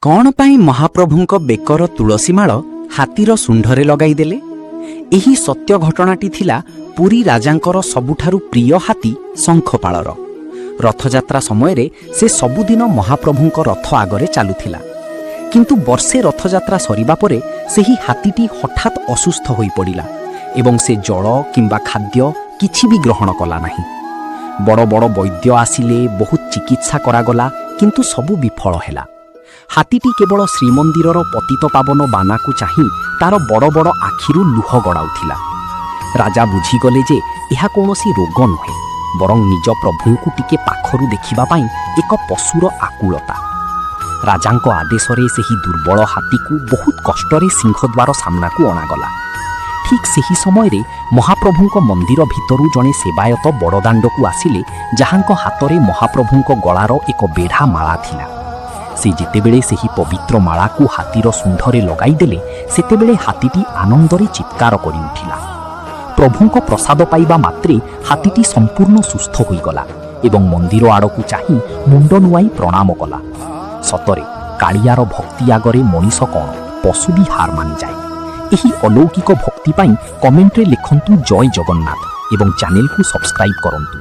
କ'ଣ ପାଇଁ ମହାପ୍ରଭୁଙ୍କ ବେକର ତୁଳସୀ ମାଳ ହାତୀର ଶୁଣ୍ଢରେ ଲଗାଇଦେଲେ? ଏହି ସତ୍ୟ ଘଟଣାଟି ଥିଲା ପୁରୀ ରାଜାଙ୍କର ସବୁଠାରୁ ପ୍ରିୟ ହାତୀ ଶଙ୍ଖପାଳର। ରଥଯାତ୍ରା ସମୟରେ ସେ ସବୁଦିନ ମହାପ୍ରଭୁଙ୍କ ରଥ ଆଗରେ ଚାଲୁଥିଲା। କିନ୍ତୁ ବର୍ଷେ ରଥଯାତ୍ରା ସରିବା ପରେ ସେହି ହାତୀଟି ହଠାତ୍ ଅସୁସ୍ଥ ହୋଇପଡ଼ିଲା ଏବଂ ସେ ଜଳ କିମ୍ବା ଖାଦ୍ୟ କିଛି ବି ଗ୍ରହଣ କଲା ନାହିଁ। ବଡ଼ ବଡ଼ ବୈଦ୍ୟ ଆସିଲେ, ବହୁତ ଚିକିତ୍ସା କରାଗଲା, କିନ୍ତୁ ସବୁ ବିଫଳ ହେଲା। ହାତୀଟି କେବଳ ଶ୍ରୀମନ୍ଦିରର ପତିତପାବନ ବାନାକୁ ଚାହିଁ ତାର ବଡ଼ ବଡ଼ ଆଖିରୁ ଲୁହ ଗଡ଼ାଉଥିଲା। ରାଜା ବୁଝିଗଲେ ଯେ ଏହା କୌଣସି ରୋଗ ନୁହେଁ, ବରଂ ନିଜ ପ୍ରଭୁଙ୍କୁ ଟିକେ ପାଖରୁ ଦେଖିବା ପାଇଁ ଏକ ପଶୁର ଆକୁଳତା। ରାଜାଙ୍କ ଆଦେଶରେ ସେହି ଦୁର୍ବଳ ହାତୀକୁ ବହୁତ କଷ୍ଟରେ ସିଂହଦ୍ୱାର ସାମ୍ନାକୁ ଅଣାଗଲା। ଠିକ୍ ସେହି ସମୟରେ ମହାପ୍ରଭୁଙ୍କ ମନ୍ଦିର ଭିତରୁ ଜଣେ ସେବାୟତ ବଡ଼ଦାଣ୍ଡକୁ ଆସିଲେ, ଯାହାଙ୍କ ହାତରେ ମହାପ୍ରଭୁଙ୍କ ଗଳାର ଏକ ବେଢ଼ା ମାଳା ଥିଲା। ସେ ଯେତେବେଳେ ସେହି ପବିତ୍ର ମାଳାକୁ ହାତୀର ଶୁଣ୍ଢରେ ଲଗାଇଦେଲେ, ସେତେବେଳେ ହାତୀଟି ଆନନ୍ଦରେ ଚିତ୍କାର କରି ଉଠିଲା। ପ୍ରଭୁଙ୍କ ପ୍ରସାଦ ପାଇବା ମାତ୍ରେ ହାତୀଟି ସମ୍ପୂର୍ଣ୍ଣ ସୁସ୍ଥ ହୋଇଗଲା ଏବଂ ମନ୍ଦିର ଆଡ଼କୁ ଚାହିଁ ମୁଣ୍ଡ ନୁଆଇ ପ୍ରଣାମ କଲା। ସତରେ କାଳିଆର ଭକ୍ତି ଆଗରେ ମଣିଷ କ'ଣ, ପଶୁ ବି ହାର ମାନିଯାଏ। ଏହି ଅଲୌକିକ ଭକ୍ତି ପାଇଁ କମେଣ୍ଟରେ ଲେଖନ୍ତୁ "ଜୟ ଜଗନ୍ନାଥ" ଏବଂ ଚ୍ୟାନେଲକୁ ସବସ୍କ୍ରାଇବ୍ କରନ୍ତୁ।